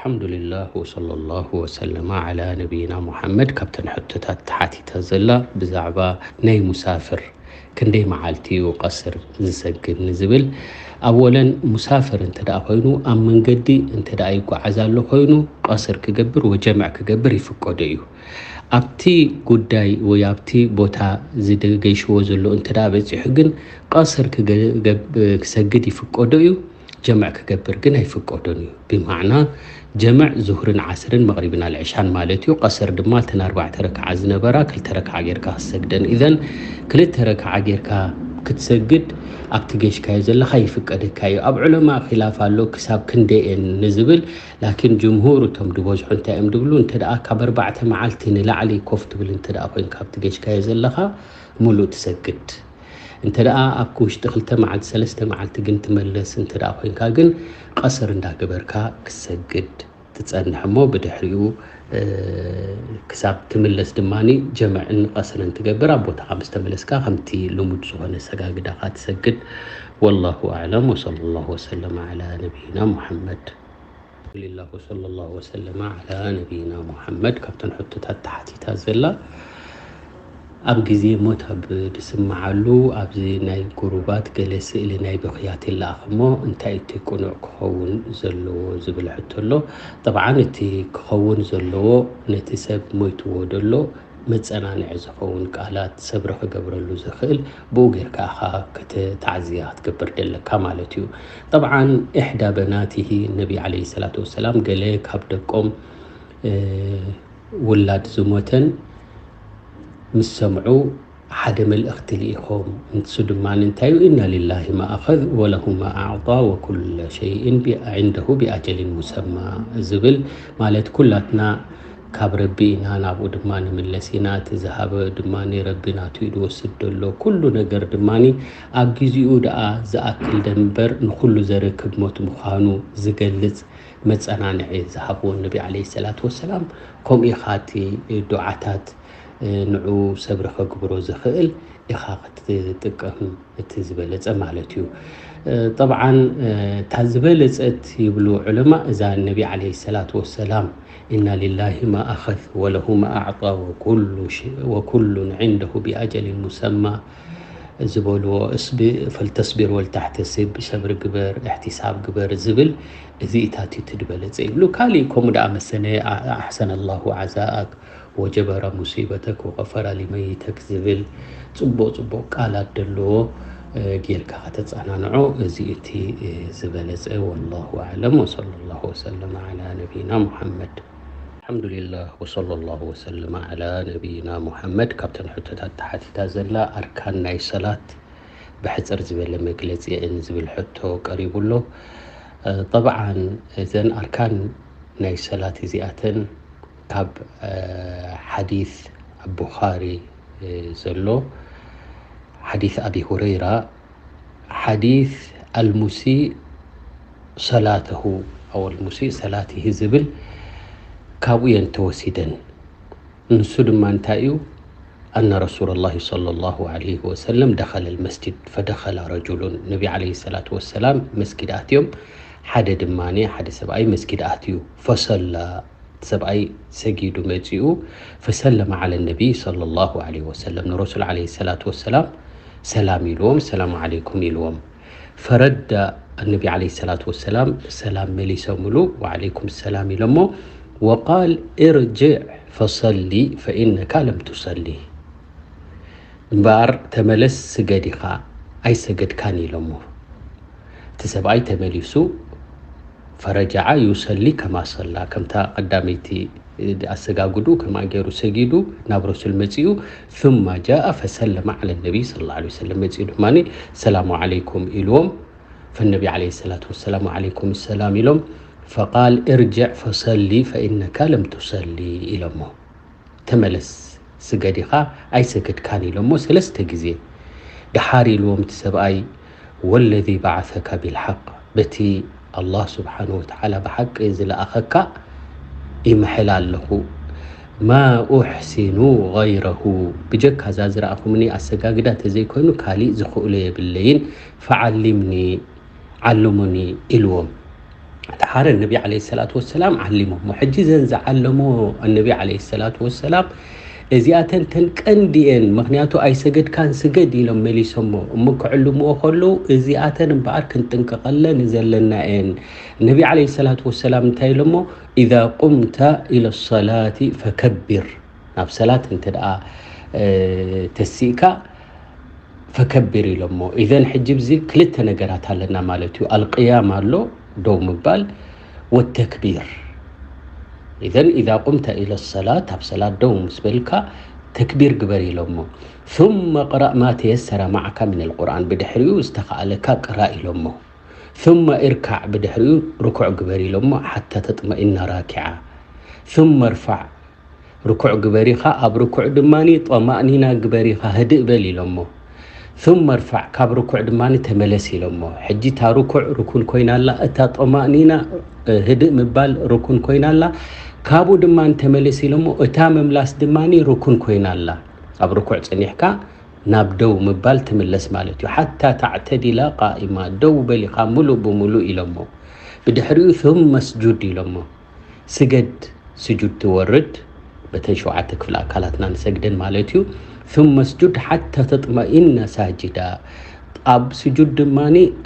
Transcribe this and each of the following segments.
الحمد لله وصلى الله وسلم على نبينا محمد። ካብተን ሕቶታት ተሓቲታ ዘላ ብዛዕባ ናይ ሙሳፍር ክንደይ መዓልቲ እዩ ቀስር ዝሰግድ ንዝብል፣ ኣወለን ሙሳፍር እንተ ደኣ ኮይኑ ኣብ መንገዲ እንተ ደኣ ይጓዓዝ ኣሎ ኮይኑ ቀስር ክገብር ወጀምዕ ክገብር ይፍቀዶ እዩ። ኣብቲ ጉዳይ ወይ ኣብቲ ቦታ ዝገይሽዎ ዘሎ እንተ ደኣ በጺሑ ግን ቀስር ክገ- ገብ- ክሰግድ ይፍቀዶ እዩ። ጀምዕ ክገብር ግን ኣይፍቀዶን እዩ። ብማዕና ጀምዕ ዙህርን ዓስርን መቕሪብን ኣልዕሻን ማለት እዩ። ቀስር ድማ እተን ኣርባዕተ ረክዓ ዝነበራ ክልተ ረክዓ ጌርካ ክትሰግደን። ኢዘን ክልተ ረክዓ ጌርካ ክትሰግድ ኣብቲ ገሽካዮ ዘለኻ ይፍቀደካ እዩ። ኣብ ዑለማ ኺላፍ ኣሎ ክሳብ ክንደየን ንዝብል፣ ላኪን ጅምሁር እቶም ዝበዝሑ እንታይ እዮም ድብሉ፣ እንተ ደኣ ካብ ኣርባዕተ መዓልቲ ንላዕሊ ኮፍ ትብል እንተ ደኣ ኮይንካ ኣብቲ ገሽካዮ ዘለኻ ሙሉእ ትሰግድ። እንተ ደኣ ኣብ ውሽጢ ክልተ መዓልቲ ሰለስተ መዓልቲ ግን ትመለስ እንተ ደኣ ኮይንካ ግን ቀስር እንዳገበርካ ክትሰግድ ትጸንሕ እሞ ብድሕሪኡ ክሳብ ትምለስ ድማ ጀምዕን ቀስርን ትገብር። ኣብ ቦታኻ ምስ ተመለስካ ከምቲ ልሙድ ዝኾነ ሰጋግዳኻ ትሰግድ። ወላሁ ኣዕለም ወሰለ ላሁ ወሰለመ ዓላ ነቢይና ሙሓመድ። ኣልሓምዱሊላህ ወሰለ ላሁ ወሰለመ ዓላ ነቢይና ሙሓመድ። ካብተን ሕቶታት ተሓቲታ ዘላ ኣብ ግዜ ሞት ኣብ ዝስምዓሉ ኣብዚ ናይ ጉሩባት ገለ ስእሊ ናይ ብኽያት ይለኣኽ እሞ እንታይ እቲ ቅኑዕ ክኸውን ዘለዎ ዝብል ሕቶ ኣሎ። ጠብዓን እቲ ክኸውን ዘለዎ ነቲ ሰብ ሞይትዎ ደሎ መጸናንዒ ዝኸውን ቃላት ሰብሪ ክገብረሉ ዝኽእል ብኡ ጌርካ ኢኻ ተዕዝያ ክትገብር ደለካ ማለት እዩ። ጠብዓን ኢሕዳ በናቲሂ ነቢ ዓለይሂ ሰላቱ ወሰላም ገለ ካብ ደቆም ውላድ ዝሞተን ምስ ሰምዑ ሓደ መልእኽቲ ልኢኾም። ንሱ ድማ እንታይ እዩ? ኢና ሊላሂ ማ ኣኸዝ ወለሁ ማ ኣዕጣ ወኩለ ሸይእን ዒንደሁ ቢኣጀሊን ሙሰማ ዝብል ማለት ኩላትና ካብ ረቢ ኢና፣ ናብኡ ድማ ንምለስ ኢና። እቲ ዝሃበ ድማ ረቢ ናቱ እዩ ዝወስድ ዘሎ። ኩሉ ነገር ድማ ኣብ ግዜኡ ደኣ ዝኣክል ደንበር ንኩሉ ዘረክብ ሞት ምዃኑ ዝገልጽ መጸናንዒ ዝሃብዎ ነቢ ዓለይሂ ሰላቱ ወሰላም። ከምኡ ኢኻ እቲ ዱዓታት ንዑ ሰብሪ ከግብሮ ዝኽእል ኢኻ ክትጥቀም እቲ ዝበለጸ ማለት እዩ። ጠብዓን እታ ዝበለጸት ይብሉ ዑለማ እዛ ነቢ ዓለይሂ ሰላቱ ወሰላም ኢና ሊላሂ ማ ኣኸዝ ወለሁ ማ ኣዕጣ ወኩሉን ዒንደሁ ቢኣጀሊን ሙሰማ ዝበልዎ ፈልተስቢር ወልተሕተስብ፣ ሰብሪ ግበር፣ እሕቲሳብ ግበር ዝብል እዚ እታቲ ትድበለጸ ይብሉ። ካሊእ ከምኡ ደኣ መሰነ ኣሕሰነ ላሁ ዓዛኣክ ወጀበረ ሙሲበተክ ወቀፈረ ሊመይተክ ዝብል ጽቡቕ ጽቡቕ ቃላት ደለዎ ጌርካ ከተጸናንዖ እዚ እቲ ዝበለጸ። ወላሁ ኣዕለም ወሰለ ላሁ ወሰለመ ዓላ ነቢይና ሙሓመድ። ኣልሓምዱሊላህ ወሰለ ላሁ ወሰለመ ዓላ ነቢይና ሙሓመድ። ካብተን ሕቶታት ተሓቲታ ዘላ ኣርካን ናይ ሰላት ብሕጽር ዝበለ መግለጺ የእን ዝብል ሕቶ ቀሪቡ ኣሎ። ጠብዓን እዘን ኣርካን ናይ ሰላት እዚኣተን ካብ ሓዲስ ኣብ ቡኻሪ ዘሎ ሓዲስ ኣቢ ሁረይራ ሓዲስ ኣልሙሲእ ሰላተሁ ኣው ኣልሙሲእ ሰላትሂ ዝብል ካብኡ እየን ተወሲደን። ንሱ ድማ እንታይ እዩ? ኣነ ረሱል ላሂ ሰለ ላሁ ዓለይሂ ወሰለም ደኸለ ልመስጅድ ፈደኸለ ረጁሉን ነቢ ዓለይሂ ሰላቱ ወሰላም መስጊድ ኣትዮም ሓደ ድማ ሓደ ሰብኣይ መስጊድ ኣትዩ ፈሰላ ሰብኣይ ሰጊዱ መጺኡ ፈሰለመ ዓለ ነቢይ ሰለ ላሁ ዓለይሂ ወሰለም ንረሱል ዓለይሂ ሰላቱ ወሰላም ሰላም ኢልዎም ሰላሙ ዓለይኩም ኢልዎም ፈረዳ ኣነቢ ዓለይሂ ሰላቱ ወሰላም ሰላም መሊሶምሉ ወዓለይኩም ሰላም ኢሎሞ ወቃል እርጅዕ ፈሰሊ ፈኢነካ ለም ቱሰሊ እምበኣር ተመለስ ስገድ ኢኻ ኣይሰገድካን ኢሎሞ እቲ ሰብኣይ ተመሊሱ ፈረጃዓ ዩሰሊ ከማ ሰላ ከምታ ቀዳመይቲ ኣሰጋግዱ ከማ ገይሩ ሰጊዱ ናብ ረሱል መጺኡ ثم جاء فسلم على النبي صلى الله عليه وسلم መጺኡ ድማ ሰላሙ ዓለይኩም ኢልዎም ፈነቢ ዓለይሂ ሰላቱ ወሰላም ዓለይኩም ሰላም ኢሎም ፈቃል እርጅዕ ፈሰሊ ፈኢነካ ለም ቱሰሊ ኢሎሞ ተመለስ ስገድ ኢኻ ኣይሰገድካን ኢሎሞ ሰለስተ ግዜ ደሓር ኢልዎም እቲ ሰብኣይ ወለዚ በዓሰካ ቢልሓቅ በቲ ኣላህ ስብሓን ወተዓላ ብሓቂ ዝለኣኸካ ይምሕል ኣለኹ ማ ኡሕሲኑ ገይረሁ ብጀካ እዛ ዝረኣኹምኒ ኣሰጋግዳ ተዘይኮይኑ ካሊእ ዝኽእሎ የብለይን ፈዓሊምኒ ዓልሙኒ ኢልዎም እቲ ሓደ ነቢ ዓለይሂ ሰላቱ ወሰላም ዓሊሞሞ። ሕጂ እዘን ዝዓለሞ ነቢ ዓለይሂ ሰላቱ ወሰላም እዚኣተን ተን ቀንዲ እየን። ምኽንያቱ ኣይሰገድካን ስገድ ኢሎም መሊሶሞ። እሞ ክዕልምዎ ከለዉ እዚኣተን እምበኣር ክንጥንቀቐለን ዘለና እየን። ነቢ ዓለይሂ ሰላቱ ወሰላም እንታይ ኢሎሞ? "ኢዛ ቁምተ ኢለ ሰላቲ ፈከቢር።" ናብ ሰላት እንተ ደኣ፣ እ፣ ተሲእካ ፈከቢር ኢሎሞ። ኢዘን ሕጂ ብዚ ክልተ ነገራት ኣለና ማለት እዩ። ኣልቅያም ኣሎ፣ ደው ምባል፣ ወተክቢር። ኢዘን ኢዛ ቁምተ ኢለ ሰላት፣ ኣብ ሰላት ደው ምስ በልካ ተክቢር ግበር ኢሎሞ። ثم اقرأ ما تيسر معك من القرآن، ብድሕሪኡ ዝተኻኣለካ ቅራእ ኢሎሞ። ثم اركع፣ ብድሕሪኡ ርኩዕ ግበር ኢሎሞ፣ ሓታ ተጥመኢና ራኪዓ። ثم ارفع፣ ርኩዕ ግበር ኢኻ፣ ኣብ ርኩዕ ድማ ጠማእኒና ግበር ኢኻ፣ ህድእ በል ኢሎሞ። ثم ارفع፣ ካብ ርኩዕ ድማ ተመለስ ኢሎሞ። ሕጂ እታ ርኩዕ ርኩን ኮይና ኣላ፣ እታ ጠማእኒና፣ እ፣ ህድእ ምባል ርኩን ኮይና ኣላ፣ ካብኡ ድማ ተመለስ ኢሎሞ። እታ ምምላስ ድማ ርኩን ኮይና ኣላ። ኣብ ርኩዕ ጸኒሕካ ናብ ደው ምባል ትምለስ ማለት እዩ። ሓታ ተዕተዲላ ቃኢማ፣ ደው በል ኢኻ ምሉእ ብምሉእ ኢሎሞ። ብድሕሪኡ ثم اسجد ኢሎሞ። ስገድ፣ ስጁድ ትወርድ፣ በተን ሸውዓተ ክፍሊ ኣካላትና ንሰግደን ማለት እዩ። ثم اسجد حتى تطمئن ساجدا፣ ኣብ ስጁድ ድማ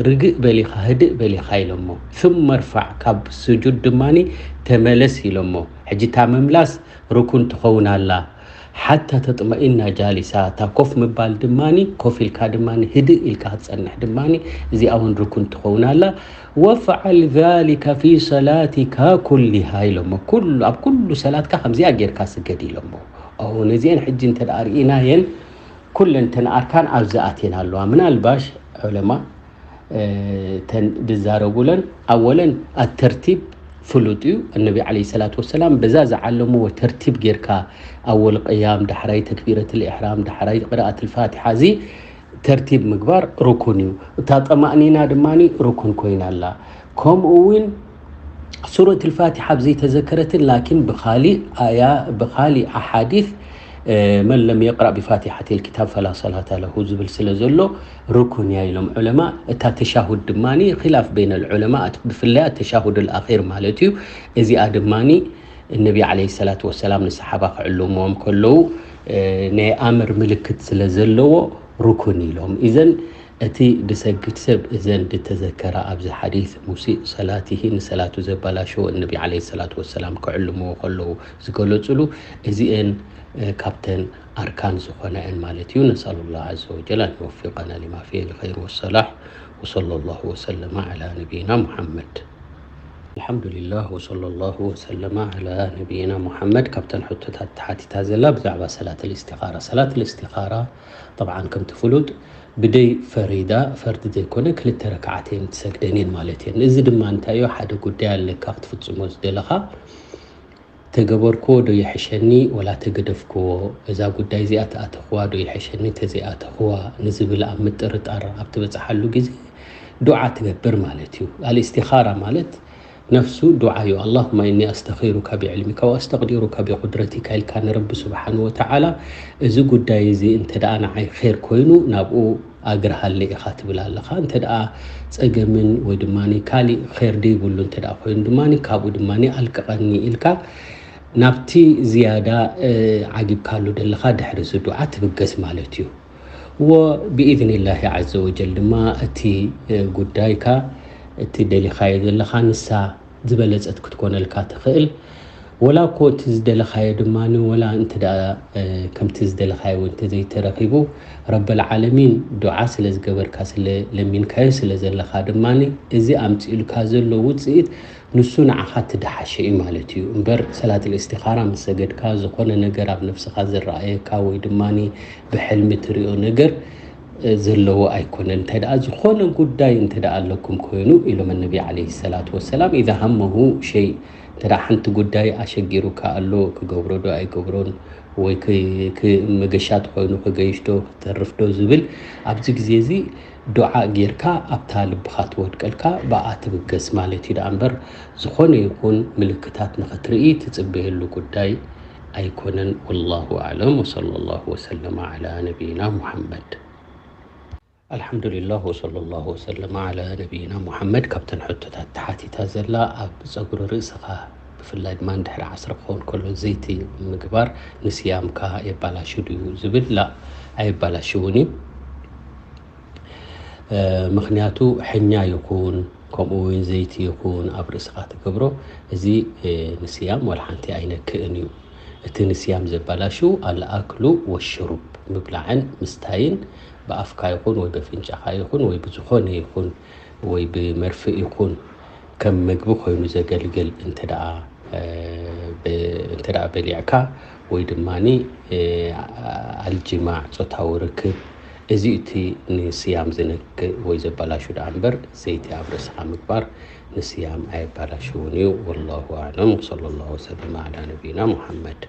ርግእ በል ኢኻ፣ ህድእ በል ኢኻ ኢሎሞ። ثم ارفع፣ ካብ ስጁድ ድማ ተመለስ ኢሎሞ። ሕጂ እታ ምምላስ ርኩን ትኸውን ኣላ። ሓታ ተጥመኢና ጃሊሳ፣ እታ ኮፍ ምባል ድማ፣ ኮፍ ኢልካ ድማ ህድእ ኢልካ ክትጸንሕ ድማ፣ እዚኣ እውን ርኩን ትኸውን ኣላ። ወፍዓል ዛሊካ ፊ ሰላቲካ ኩሊሃ ኢሎሞ። ኩሉ፣ ኣብ ኩሉ ሰላትካ ከምዚኣ ጌርካ ስገድ ኢሎሞ። ኦ፣ ነዚአን ሕጂ እንተ ደኣ ርኢናየን፣ ኩለን ተን ኣርካን ኣብዚ ኣትየን ኣለዋ። ምናልባሽ ዑለማ፣ እ፣ ተን ድዛረቡለን፣ ኣወለን ኣተርቲብ ፍሉጥ እዩ። እነቢ ዓለይሂ ሰላቱ ወሰላም በዛ ዝዓለምዎ ተርቲብ ጌርካ፣ ኣወል ቅያም፣ ዳሕራይ ተክቢረትል ኢሕራም፣ ዳሕራይ ቅራኣትል ፋቲሓ፣ እዚ ተርቲብ ምግባር ሩኩን እዩ። እታ ጠማእኒና ድማ ሩኩን ኮይና ኣላ። ከምኡ እውን ሱረት ልፋቲሓ ኣብ ዘይተዘከረትን፣ ላኪን ብኻሊእ ኣያ፣ ብኻሊእ ኣሓዲስ፣ እ፣ መን ለም የቅራእ ብፋቲሓት ልኪታብ ፈላ ሰላተ ለሁ ዝብል ስለ ዘሎ ሩኩን እያ ኢሎም ዑለማ። እታ ተሻሁድ ድማ ኺላፍ በይነ ልዑለማ፣ ብፍላይ ኣተሻሁድ ልኣኺር ማለት እዩ። እዚኣ ድማ እነቢ ዓለይሂ ሰላቱ ወሰላም ንሰሓባ ክዕልምዎም ከለዉ፣ እ፣ ናይ ኣምር ምልክት ስለ ዘለዎ ሩኩን ኢሎም። ኢዘን እቲ ድሰግድ ሰብ እዘን ድተዘከራ ኣብዚ ሓዲስ ሙሲእ ሰላቲሂ፣ ንሰላቱ ዘበላሸወ እነቢ ዓለይሂ ሰላቱ ወሰላም ክዕልምዎ ከለዉ ዝገለጹሉ፣ እዚኤን፣ እ፣ ካብተን ኣርካን ዝኾና እየን ማለት እዩ። ነስኣሉ ላህ ዓዘ ወጀል ኣን ይወፊቀና ሊማ ፊሂ ልኸይር ወሰላሕ። ወሰለ ላሁ ወሰለመ ዓላ ነቢይና ሙሓመድ። ኣልሓምዱሊላህ ወሰለ ላሁ ወሰለመ ዓላ ነቢይና ሙሓመድ። ካብተን ሕቶታት ተሓቲታ ዘላ ብዛዕባ ሰላት ልእስቲኻራ። ሰላት ልእስቲኻራ ጠብዓን ከምቲ ፍሉጥ ብደይ ፈሪዳ፣ ፈርዲ ዘይኮነ ክልተ ረክዓት እየን ትሰግደን እየን ማለት እየን። እዚ ድማ እንታይ እዩ? ሓደ ጉዳይ ኣለካ ክትፍጽሞ ዝደለኻ፣ ተገበርክዎ ዶ ይሕሸኒ ወላ ተገደፍክዎ፣ እዛ ጉዳይ እዚኣ ተኣተኽዋ ዶ ይሕሸኒ ተዘይኣተኽዋ ንዝብል ኣብ ምጥርጣር ኣብ ትበጽሓሉ ግዜ ዱዓ ትገብር ማለት እዩ። ኣልእስቲኻራ ማለት ነፍሱ ዱዓ እዩ። ኣላሁማ ኢኒ ኣስተኺሩካ ብዕልሚካ ወኣስተቅዲሩካ ብቁድረቲካ ኢልካ ንረቢ ስብሓን ወተዓላ፣ እዚ ጉዳይ እዚ እንተ ደኣ ንዓይ ኼር ኮይኑ ናብኡ ኣግርሃለ ኢኻ ትብል ኣለኻ። እንተ ደኣ ጸገምን ወይ ድማ ካሊእ ኼር ደይብሉ እንተ ደኣ ኮይኑ ድማ ካብኡ ድማ ኣልቅቐኒ ኢልካ ናብቲ ዝያዳ፣ እ፣ ዓጊብካሉ ደለኻ ድሕሪ እዚ ዱዓ ትብገስ ማለት እዩ። ወብኢዝኒላሂ ዓዘ ወጀል ድማ እቲ፣ እ፣ ጉዳይካ፣ እቲ ደሊኻዮ ዘለኻ ንሳ ዝበለጸት ክትኮነልካ ትኽእል። ወላ እኮ እቲ ዝደለኻዮ ድማ ወላ እንተ ደኣ፣ እ፣ ከምቲ ዝደለኻዮ እውን እንተዘይተረኺቡ፣ ረበል ዓለሚን ዱዓ ስለ ዝገበርካ፣ ስለ ለሚንካዮ ስለ ዘለኻ ድማ እዚ ኣምጺኡልካ ዘሎ ውጽኢት ንሱ ንዓኻ እቲ ደሓሸ እዩ ማለት እዩ። እምበር ሰላት ልእስቲኻራ ምስ ሰገድካ፣ ዝኾነ ነገር ኣብ ነፍስኻ ዝረኣየካ ወይ ድማ ብሕልሚ ትሪኦ ነገር፣ እ፣ ዘለዎ ኣይኮነን። እንታይ ደኣ ዝኾነ ጉዳይ እንተ ደኣ ኣለኩም ኮይኑ፣ ኢሎም ነቢ ዓለይሂ ሰላቱ ወሰላም፣ ኢዛ ሃመሁ ሸይ፣ እንተ ደኣ ሓንቲ ጉዳይ ኣሸጊሩካ ኣሎ፣ ክገብሮ ዶ ኣይገብሮን፣ ወይ ክ-፣ ክ-፣ መገሻ ተኾይኑ ክገይሽ ዶ ክተርፍ ዶ ዝብል፣ ኣብዚ ግዜ እዚ ዱዓ ጌርካ ኣብታ ልብኻ ትወድቀልካ፣ ብኣ ትብገስ ማለት እዩ ደኣ እምበር፣ ዝኾነ ይኹን ምልክታት ንኽትርኢ ትጽበየሉ ጉዳይ ኣይኮነን። ወላሁ ኣዕለም፣ ወሰለ ላሁ ወሰለመ ዓላ ነቢይና ሙሓመድ። ኣልሓምዱሊላህ ወሰለላሁ ወሰለም ዓላ ነቢይና ሙሓመድ። ካብተን ሕቶታት ተሓቲታ ዘላ ኣብ ፀጉሪ ርእስኻ ብፍላይ ድማ እንድሕሪ ዓስሪ ክኸውን ከሎ ዘይቲ ምግባር ንስያምካ የባላሹ ድዩ ዝብል፣ ላ ኣየባላሽውን እዩ። ምክንያቱ ሕኛ ይኹን ከምኡ እውን ዘይቲ ይኹን ኣብ ርእስኻ ትገብሮ፣ እዚ ንስያም ዋላ ሓንቲ ኣይነክእን እዩ። እቲ ንስያም ዘባላሹ ኣልኣክሉ ወሽሩብ፣ ምብላዕን ምስታይን፣ ብኣፍካ ይኹን ወይ በፍንጫኻ ይኹን ወይ ብዝኾነ ይኹን ወይ ብመርፍእ ይኹን ከም መግቢ ኮይኑ ዘገልግል እንተ ደኣ በሊዕካ ወይ ድማ ኣልጅማዕ፣ ፆታዊ ርክብ፣ እዚ እቲ ንስያም ዝነክእ ወይ ዘባላሹ ደኣ እምበር ዘይቲ ኣብ ርእስኻ ምግባር ንስያም ኣየባላሽውን እዩ። ወላሁ ኣዕለም። ወሰለላሁ ወሰለም ዓላ ነቢይና ሙሓመድ።